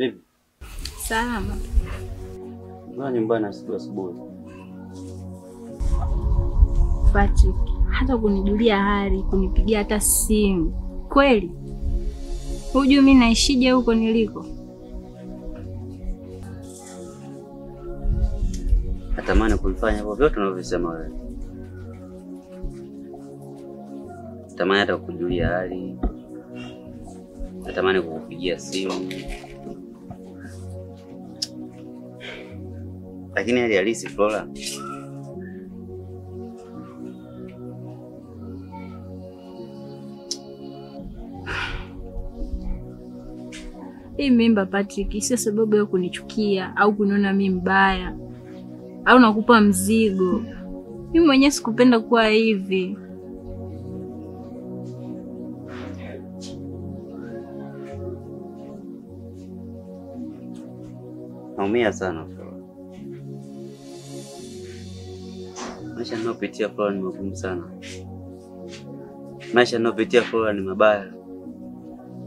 Vipi? Salama. Mbona nyumbani asubuhi asubuhi? Patrick, hata kunijulia hali, kunipigia hata simu. Kweli? Hujui mimi naishije huko niliko? Natamani kulifanya hivyo vyote unavyosema wewe. Natamani hata kukujulia hali. Natamani kukupigia simu. Lakini hali halisi Flora, hii mimba Patrick sio sababu ya kunichukia au kuniona mimi mbaya au nakupa mzigo. Mimi mwenyewe sikupenda kuwa hivi. Naumia sana Flora. Maisha ninayopitia Flora ni magumu sana. Maisha ninayopitia Flora ni mabaya.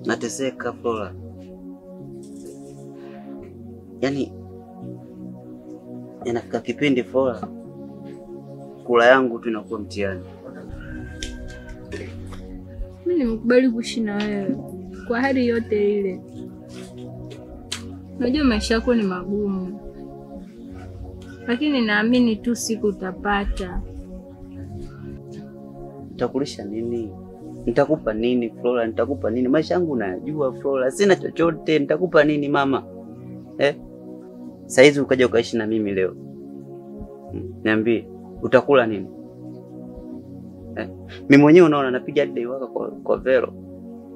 Nateseka Flora. Yaani inafika kipindi Flora kula yangu tu inakuwa mtihani. Mimi nimekubali kuishi na wewe kwa hali yote ile. Najua maisha yako ni magumu, lakini naamini tu siku utapata. Nitakulisha nini? Nitakupa nini Flora? Nitakupa nini? Maisha yangu unayajua Flora, sina chochote. Nitakupa nini mama? Saizi ukaja ukaishi na mimi leo, niambie utakula nini? Mimi mwenyewe unaona napiga day waka kwa Vero.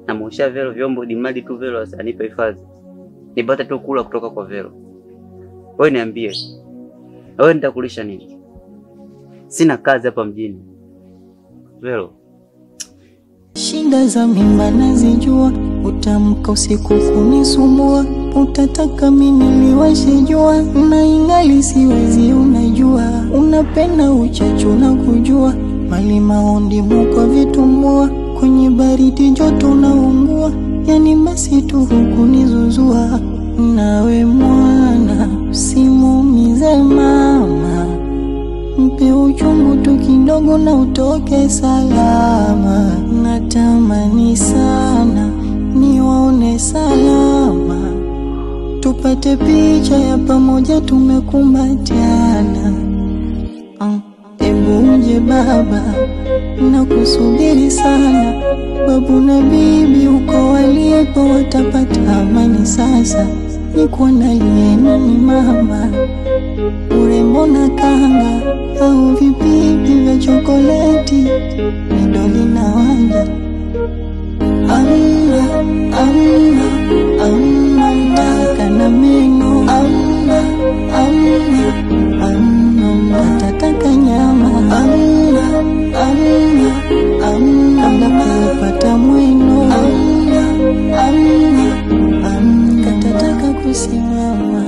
Namuosha Vero vyombo dimadi tu Vero anipe hifadhi. Nipate tu kula kutoka kwa Vero. Wewe niambie, wewe nitakulisha nini? Sina kazi hapa mjini. Vero. Shinda za mimba nazijua, utamka usiku kunisumbua, utataka mimi niwashe jua, na ingali siwezi unajua, unapenda uchachu na kujua, mali maondi muko vitumbua, kwenye baridi joto naungua, yani masitu hukunizuzua. Nawe mwana usimuumize mama, mpe uchungu tu kidogo na utoke salama. Natamani sana niwaone salama, tupate picha ya pamoja tumekumbatiana. Ebu uje baba, nakusubiri sana. Babu na bibi uko walipo watapata amani sasa. Nikuandalie nini mama, urembo na kanga au vipipi vya chokoleti, midoli na wanja. Amma, amma, amma, nataka na meno. Amma, amma, amma, natataka nyama. Amma, amma, amma, napata mwino. Amma, amma, amma, katataka kusimama.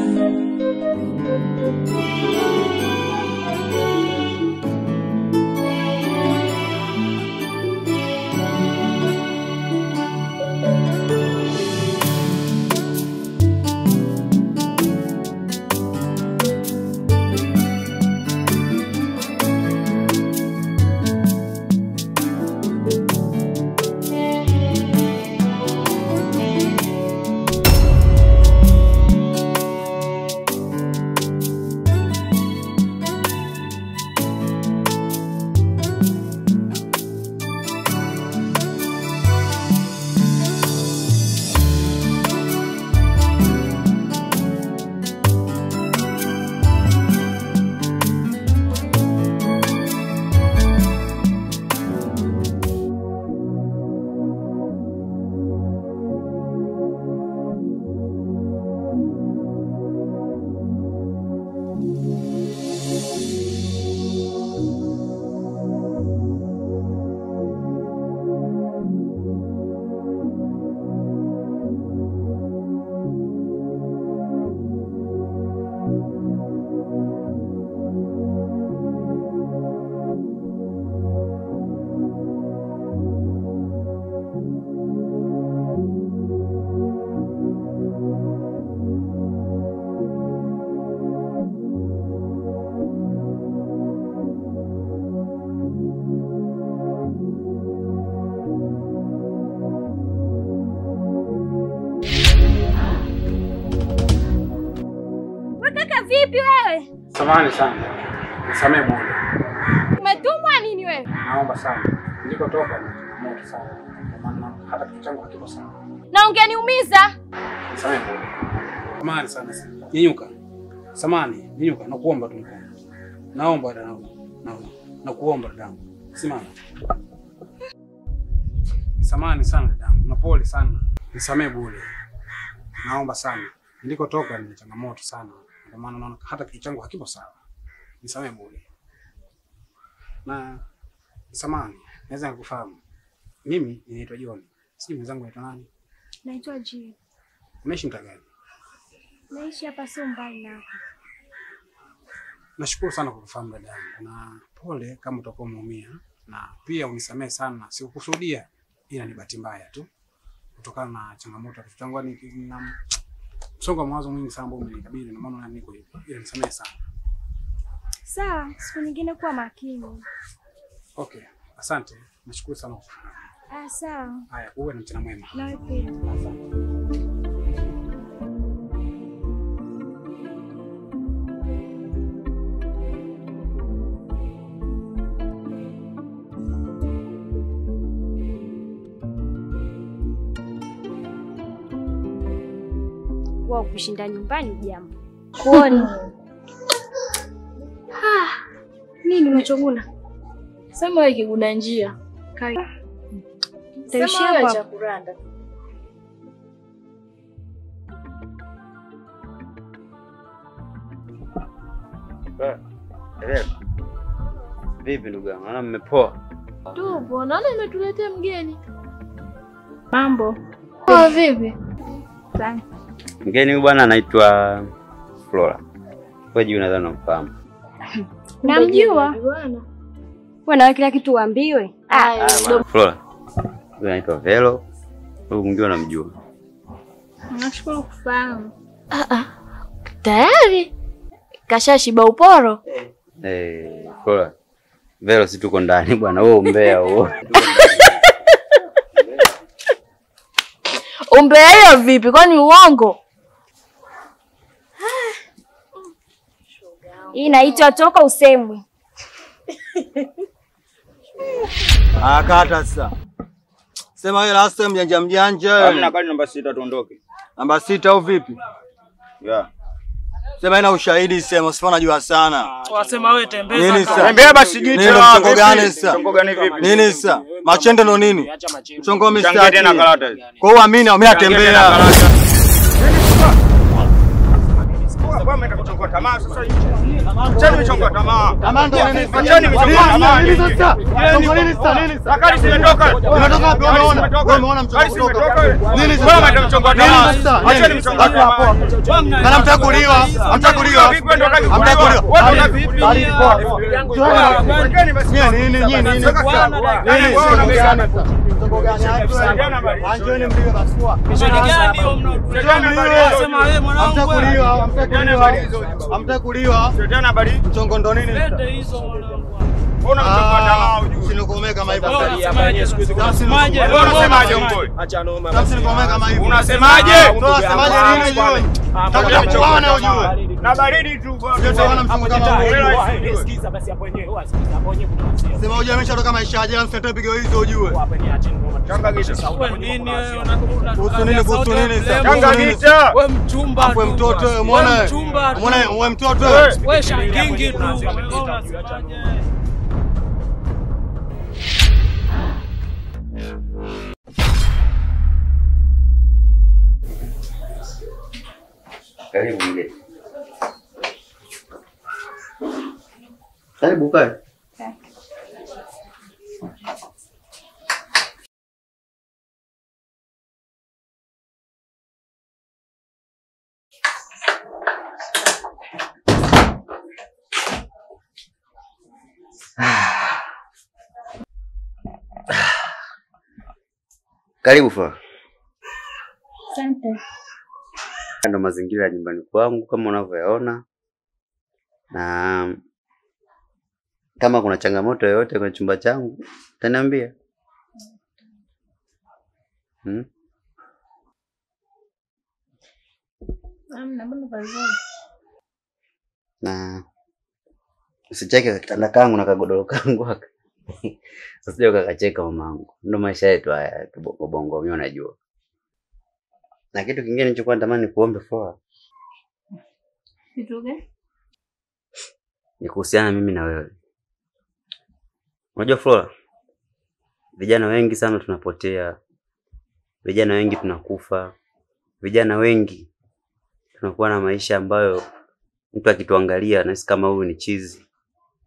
Vipi wewe? Samahani sana. Nisamee bwana. Umetumwa nini wewe? Naomba sana. Nilikotoka ni moto sana. Kwa maana hata kitu changu hakipo sana. Na ungeniumiza. Nisamee bwana. Samahani sana. Nyenyuka. Samahani, nyenyuka, nakuomba tu mkono. Naomba dadangu. Nakuomba dadangu. Simama. Samahani sana dadangu. Na pole sana. Nisamee bure. Naomba sana. Nilikotoka ni changamoto sana. Kwa maana naona hata kitu changu hakipo sawa. Nisamee bure. Na samahani, naweza nikufahamu. Mimi ninaitwa John. Sijui mwenzangu anaitwa nani? Naitwa G. Unaishi mtaa gani? Naishi hapa sio mbali na hapa. Nashukuru sana kwa kufahamu dadangu. Na pole kama utakuwa umeumia, na pia unisamee sana, sikukusudia, ila ni bahati mbaya tu. Kutokana na changamoto ya kitu changu ni na msongo wa mawazo mwingi sana ambao umenikabili, na maana niko hivi. Ila nisamee sana. Sawa, siku nyingine kuwa makini. Okay, asante. Nashukuru sana kwa kufahamu. Ah, sawa. Haya, uwe na mchana mwema. Nawe pia. Asante. Wao kushinda nyumbani jambo. Kuoni. Nini unachoguna? Sema wewe kiguna njia. Kai. Sema wewe cha kuranda. Vipi ndugu yangu? Naona mmepoa. Tupo, naona umetuletea mgeni. Mambo. Poa vipi? Asante. Mgeni huyu bwana anaitwa Flora. Wewe juu unadhani unamfahamu? Namjua. Wewe na kila kitu uambiwe. Ah, Flora. Huyu anaitwa Velo. Huyu mwingine unamjua. Nashukuru kufahamu. Tayari. Kashashiba uporo. Flora. Velo si tuko ndani bwana. Wewe umbea huo. Umbea hiyo vipi? Kwani uongo? Hii inaitwa toka usemwe. Ah, kata sasa. Sema wewe last time mjanja mjanja. Hamna kali namba 6 tuondoke. Namba 6 au vipi? Yeah. Sema ina ushahidi sema usifanye unajua sana. Wasema wewe tembeza. Nini sasa? Tembea basi gita. Mchongo gani sasa? Mchongo gani vipi? Nini sasa? Machende ndo nini? Mchongo mimi sasa. Tena karata hizi. Kwa hiyo amini au mimi natembea. Kwa tamaa sasa. Acheni michongo tamaa. Tamaa ndo nini? Acheni michongo tamaa. Nini sasa? Mchongo nini sasa? Nini sasa? Akali zimetoka. Umetoka wapi? Umeona? Wewe umeona mchongo kutoka? Nini sasa? Wewe ndio mchongo tamaa. Acheni michongo tamaa. Kana mtakuliwa. Mtakuliwa. Mtakuliwa. Wewe vipi? Nini nini nini? Nini? Mchongo gani? Anjoni mliwe basua. Mchongo gani huo mnaotuletea? Sema wewe mwanangu. Mtakuliwa. Mtakuliwa. Hamtakuliwa. Tena habari. Mchongo ndo nini? Lete hizo mwanangu. Mbona mchongo tamaa ujue? Sinikomee kama hivyo. Unasemaje siku hizi? Unasemaje? Unasemaje mboy? Acha noma. Sinikomee kama hivyo. Unasemaje? Unasemaje nini ujue? Tutakuona ujue. Na baridi tu bwana. Tutaona mchongo kama huo. Sikiza basi hapo wenyewe. Sikiza hapo wenyewe kuna wasia. Sema ujue ameshatoka maisha ya jela msitoe pigo hizo ujue. Hapa ni acha ngoma. Changa gita. Wewe nini wewe? Kuhusu nini? Kuhusu nini sasa? Changa gita. Wewe mchumba. Wewe mtoto wewe muone. Muone wewe mtoto wewe. Wewe shangingi tu. Karibu mgeni. Karibu kae. Karibu Flora. Asante. Ndo mazingira ya nyumbani kwangu kama unavyoyaona. Na kama kuna changamoto yoyote kwenye chumba changu utaniambia. Amna, mbona pazuri? Na usicheke kitanda kangu na kagodoro kangu haka. Usije ukakacheka mamangu. Ndio maisha yetu haya kibongo bongo, mimi unajua. Na kitu kingine nilichokuwa natamani kuombe Flora. Kitu gani? Ni kuhusiana mimi na wewe. Unajua Flora, vijana wengi sana tunapotea. Vijana wengi tunakufa. Vijana wengi tunakuwa na maisha ambayo mtu akituangalia anahisi kama huyu ni chizi.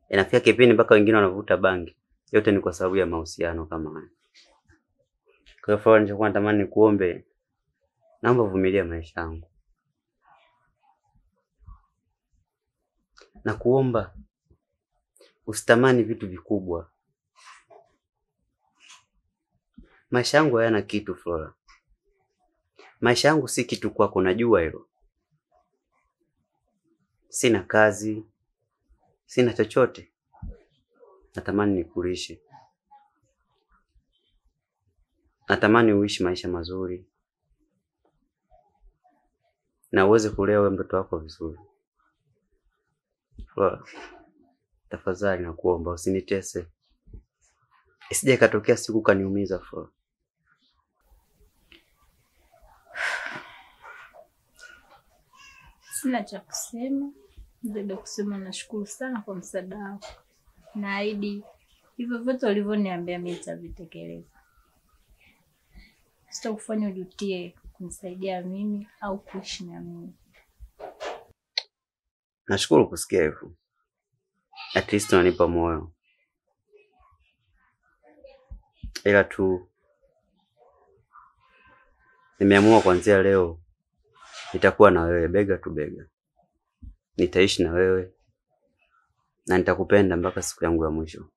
Inafika kipindi mpaka wengine wanavuta bangi. Yote ni kwa sababu ya mahusiano kama haya. Kwa hiyo Flora, nilichokuwa natamani kuombe, naomba vumilia maisha yangu. Na kuomba usitamani vitu vikubwa. Maisha yangu hayana kitu Flora. Maisha yangu si kitu kwako, najua hilo. Sina kazi, sina chochote. Natamani nikulishe. Natamani uishi maisha mazuri. Na uweze kulea wewe mtoto wako vizuri. Flora, tafadhali nakuomba usinitese. Isije katokea siku kaniumiza Flora. Sina cha kusema. Zaidi kusema nashukuru sana kwa msaada wako. Naahidi hivyo vyote ulivyoniambia mimi nitavitekeleza. Sitakufanya ujutie kunisaidia mimi au kuishi na mimi. Nashukuru kusikia hivyo. At least unanipa moyo. Ila tu nimeamua kuanzia leo nitakuwa na wewe bega tu bega. Nitaishi na wewe na nitakupenda mpaka siku yangu ya mwisho.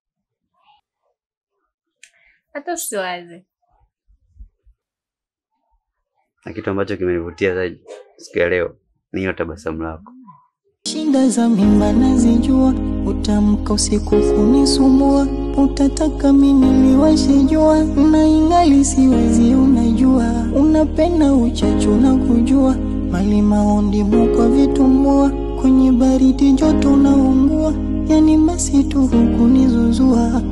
Hata usiwaze. Na kitu ambacho kimenivutia zaidi siku ya leo ni hiyo tabasamu lako. Shinda za mimba nazijua, utamka usiku kunisumbua, utataka mimi niwashe jua, na ingali siwezi unajua, unapenda uchachu na kujua, mali maondi mko vitumbua, kwenye baridi joto naungua, yani basi tu hukunizuzua.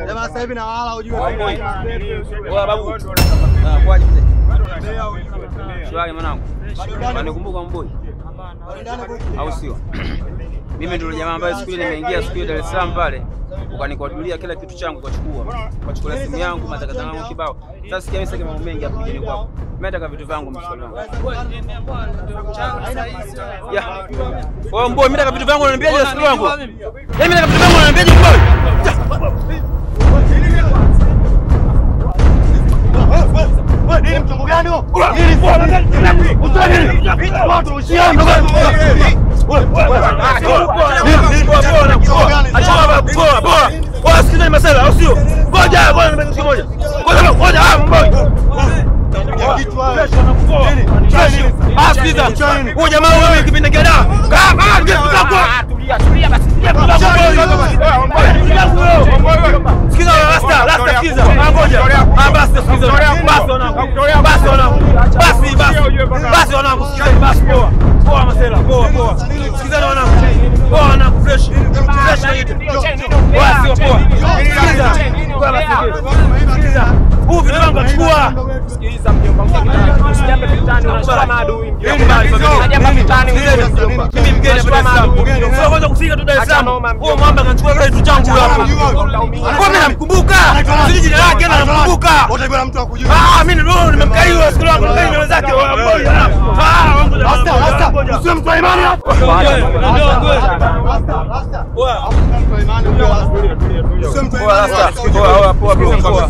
Jamaa sasa hivi na wala ujue. Wewe babu. Ah, kwaje mzee? Shwari mwanangu. Unanikumbuka mboi? Au sio? Mimi ndio jamaa ambaye siku ile nimeingia siku ile Dar es Salaam pale, ukanikwadulia kila kitu changu ukachukua. Ukachukua simu yangu, matakata yangu kibao. Sasa sikia mimi sasa mambo mengi hapo mjini kwako. Mimi nataka vitu vangu mshikoni wangu. Ya. Wewe mboi, mimi nataka vitu vangu unaniambiaje siku yangu? Mimi nataka vitu vangu unaniambiaje mboi? Nini mchongo gani huo? Nini? Utani? Watu ushia mdogo. Poa poa. Poa, sikizeni masela au sio? Ngoja, ngoja nimesikia moja. Ngoja, ngoja mboi. Ah, sikiza. Huyo jamaa wewe kipindi kia da. Tulia, tulia basi. Sikiza rasta, rasta sikiza. Ngoja. Ah basi sikiza. Basi wanangu. Basi wanangu. Basi basi. Basi wanangu, sikizeni basi poa. Poa masela, poa poa. Sikizeni wanangu. Poa wanangu fresh. Fresh na kitu. Poa sio poa. Sikiza. Poa basi. Sikiza. Huu vitu wangu achukua. Sikiliza mjomba, usijambe vitani unachukua maadui mjomba. Usijambe vitani mjomba. Mimi mgeni hapa Dar es Salaam. Sio kwanza kufika tu Dar es Salaam. Huo mwamba kanachukua kile kitu changu hapo. Kwa mimi namkumbuka. Sijui jina lake na namkumbuka. Wote mtu akujua. Ah, mimi ndio nimemkaiwa siku langu na wenzake. Ah, wangu. Rasta, rasta. Usiwe mtu wa imani hapo. Rasta, rasta. Poa. Usiwe mtu wa imani. Poa, poa bro. Poa.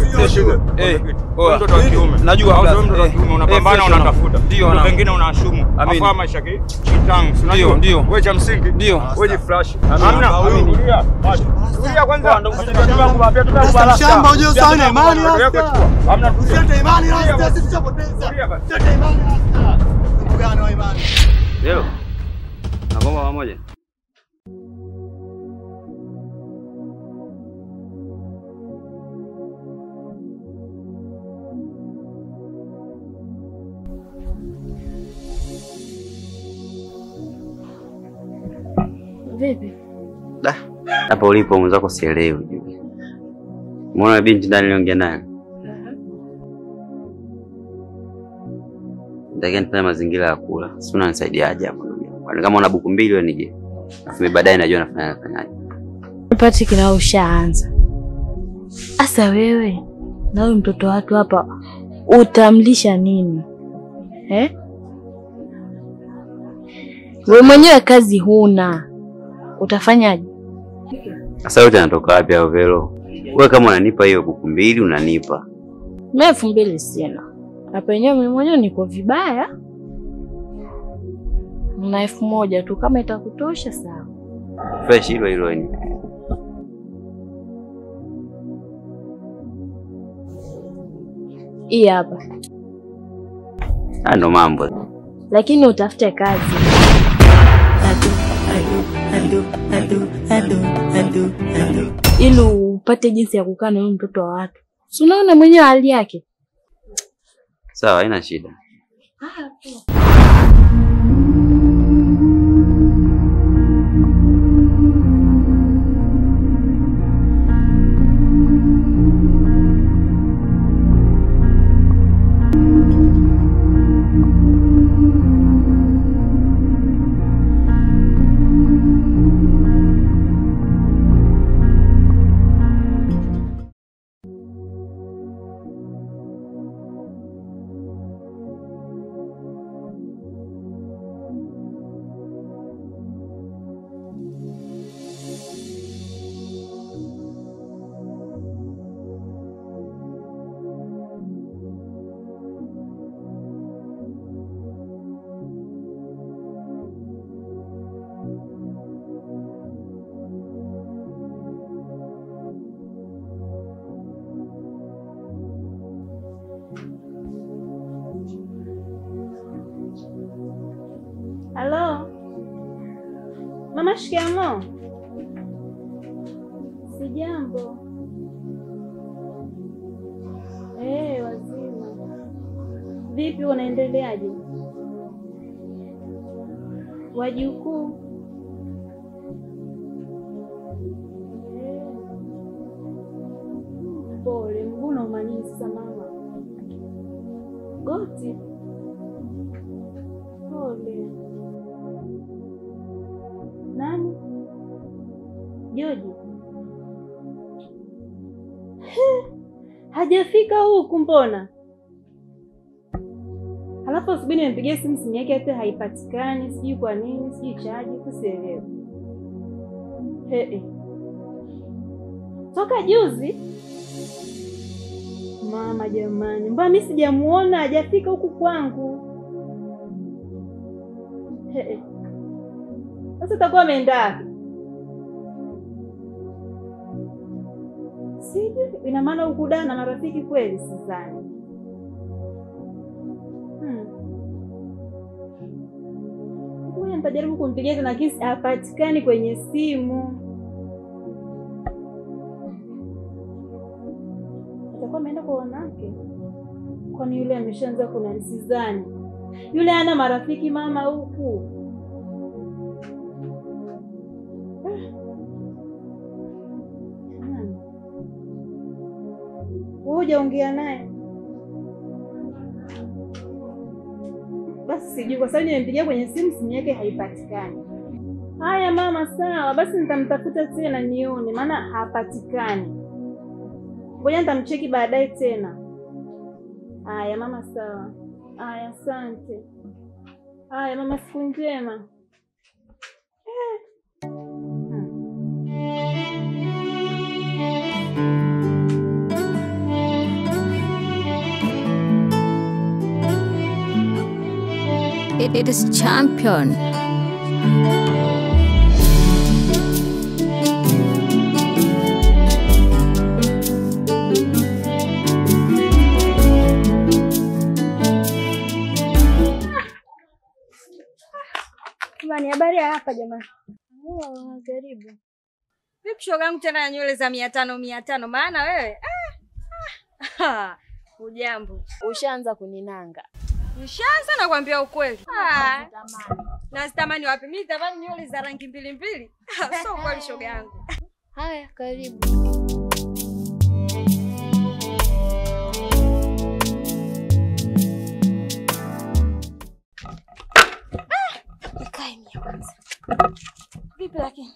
Eh, poa. Mtoto wa kiume. Najua au mtoto wa kiume unapambana unatafuta. Ndio, pengine unaashumu. Afaa maisha kitangu. Ndio, ndio. Wewe cha msingi. Ndio. Wewe jifresh. Hamna. Tulia kwanza. Shamba ujue sana imani rasta. Hamna tulia. Imani rasta, sisi tutapoteza. Tulia imani rasta. Mungu gani wa imani? Leo. Naomba pamoja. Vipi? Da, hapa ulipo mwenzako sielewi ujue. Umeona binti ndani niliongea naye? Nitakia nifanye mazingira ya kula. Si unanisaidiaje hapo ndugu yangu? Kwani kama una buku mbili wewe nije. Alafu mimi baadaye najua nafanyaje. Patrick na ushaanza. Asa wewe na huyu mtoto watu hapa utamlisha nini? Eh? Wewe mwenyewe kazi huna. Utafanyaje? Sasa yote anatoka wapi hao Vero? Wewe kama unanipa hiyo buku mbili unanipa. Mimi 2000 sina. Hapa yenyewe mimi mwenyewe niko vibaya. Na 1000 tu kama itakutosha sawa. Fresh hilo hilo ni. Hii hapa. Ndo mambo. Lakini utafute kazi. Ili upate jinsi ya kukaa na mtoto wa watu. Si unaona mwenyewe hali yake? Sawa, haina shida. Halo. Mama, shikamoo. Sijambo. Wazima. Vipi, unaendeleaje? Wajukuu? Pole, mguu unauma nini sasa mama? Goti? Pole. Nani? Joji? Hajafika huku mbona? Halafu asubuhi nimempigia simu yake hata haipatikani, sijui kwa nini, sijui chaji, kusielewi. Toka juzi? Mama jamani, mbona mimi sijamuona, hajafika huku kwangu. Sasa utakuwa ameenda wapi? Sijui, ina maana huku dana marafiki kweli sidhani. Ngoja nitajaribu kumpigia tena lakini hapatikani kwenye simu. Atakuwa ameenda kwa wanawake. Kwani yule ameshaanza kuna sidhani. Yule ana marafiki mama huku. Hujaongea naye? Basi sijui kwa sababu nimempigia kwenye simu yake haipatikani. Haya mama, sawa, basi nitamtafuta tena nione maana hapatikani. Ngoja nitamcheki baadaye tena. Haya mama, sawa. Haya, asante. Haya mama, siku njema. It is champion. Jamani, habari ya hapa jamani. Oh, karibu. Vipi shoga yangu tena ya nywele za 500 500 maana wewe? Hujambo. Ushaanza kuninanga. Nishaanza na kuambia ukweli. Na sitamani wapi? Mimi tamani nywele za rangi mbili mbili. Sio kweli shoga yangu. Haya, karibu. Nikae mimi kwanza. Vipi lakini?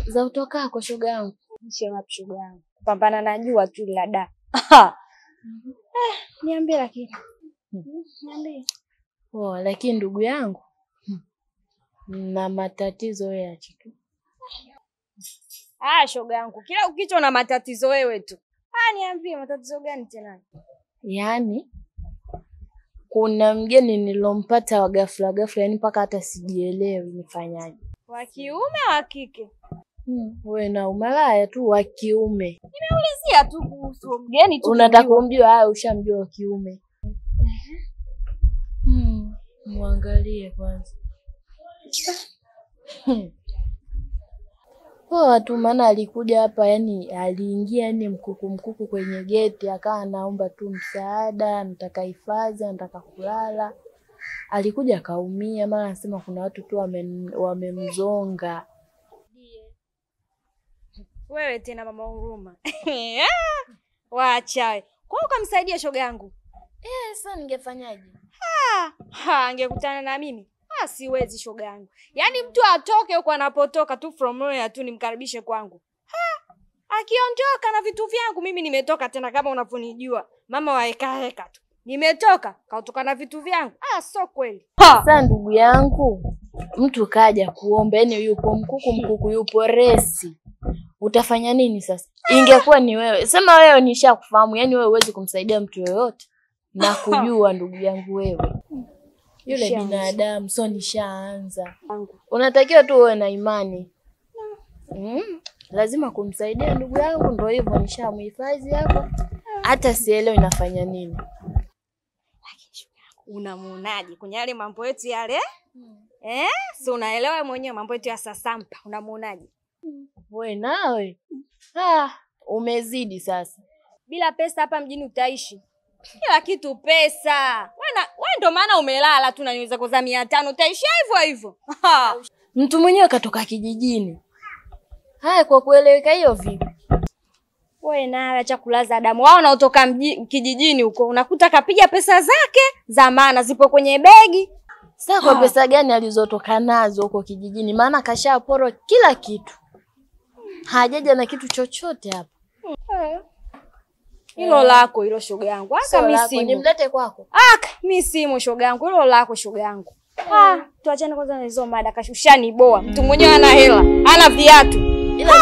Za utoka kwa shoga yangu. Nishe wapi shoga yangu? Kupambana na jua tu la da. Niambie lakini. Niambie. Oh, lakini ndugu yangu na matatizo wewe acha tu. Ah, shoga yangu, kila ukicho na matatizo wewe tu. Ah, niambie matatizo gani tena? Yaani kuna mgeni nilompata wa ghafla ghafla, yani mpaka hata sijielewi nifanyaje. Wa kiume wa kike? Wewe na umalaya tu wa kiume. Nimeulizia tu kuhusu mgeni tu. Unataka kumjua? Haya, ushamjua wa kiume. Muangalie kwanza. Poa tu, maana alikuja hapa, yani aliingia yani mkuku mkuku kwenye geti, akawa anaomba tu msaada, nataka hifadhi, nataka kulala. Alikuja akaumia, maana anasema kuna watu tu wamemzonga. Wewe tena mama huruma. Waacha. Kwa hiyo ukamsaidia shoga yangu? Sasa ningefanyaje? Angekutana na mimi. Siwezi shoga yangu. Yaani mtu atoke huko anapotoka tu from nowhere tu nimkaribishe kwangu. Akiondoka na vitu vyangu mimi nimetoka tena kama unavyonijua. Mama waeka heka tu. Nimetoka, kaotoka na vitu vyangu. Sio kweli. Sasa ndugu yangu, mtu kaja kuomba, yani yupo mkuku mkuku, yupo resi. Utafanya nini sasa? Ingekuwa ni wewe. Sema wewe nishakufahamu, yani wewe huwezi kumsaidia mtu yoyote. Na kujua ndugu yangu wewe. Yule binadamu so nishaanza. Unatakiwa tu uwe na imani. Lazima kumsaidia ndugu yangu, ndio hivyo nishamhifadhi hapo. Hata sielewi nafanya nini. Lakini unamuonaje kwenye yale mambo yetu yale? So unaelewa mwenyewe mambo yetu ya sasampa, unamuonaje? Wewe nawe. Umezidi sasa. Bila pesa hapa mjini utaishi. Kila kitu pesa. Wewe ndo maana umelala tu na nywele zako za 500 utaishia hivyo hivyo. Mtu mwenyewe katoka kijijini. Haya, kwa kueleweka hiyo vipi? Wewe na acha kulaza damu. Wao wanaotoka kijijini huko unakuta kapiga pesa zake za maana zipo kwenye begi. Sasa kwa pesa gani alizotoka nazo huko kijijini? Maana kashaporwa kila kitu. Hajaja na kitu chochote hapa. Hilo lako hilo shoga yangu. Aka mimi simu. Nimlete kwako. Aka mimi simu shoga yangu. Hilo lako shoga yangu. Tuachane kwanza na hizo mada, kashushani boa. Mtu mwenyewe ana hela, ana viatu. Ila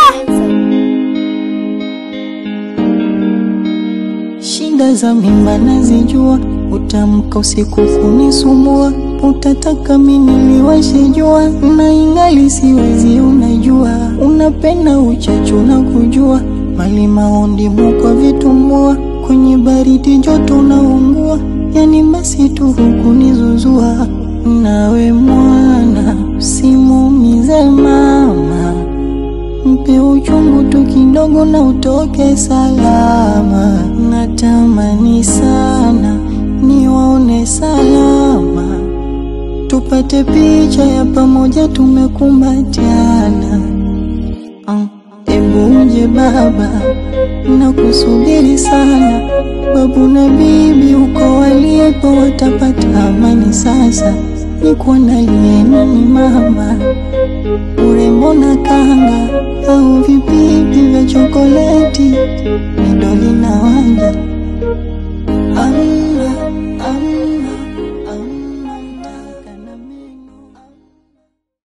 Shinda za mimba nazijua, utamka usiku kunisumbua, utataka mimi niwashe jua, na ingali siwezi unajua, unapenda uchachu na kujua, mali maondi mukwa vitumbua, kwenye baridi joto naungua, yani basi tu hukunizuzua. Nawe mwana usimuumize mama, mpe uchungu tu kidogo na utoke salama. Natamani sana niwaone salama, tupate picha ya pamoja tumekumbatiana. Ebu uje baba, nakusubiri sana. Babu na bibi uko walipo watapata amani sasa. Nikuandalie nini mama, urembo na kanga au vipipi vya chokoleti, midoli na wanja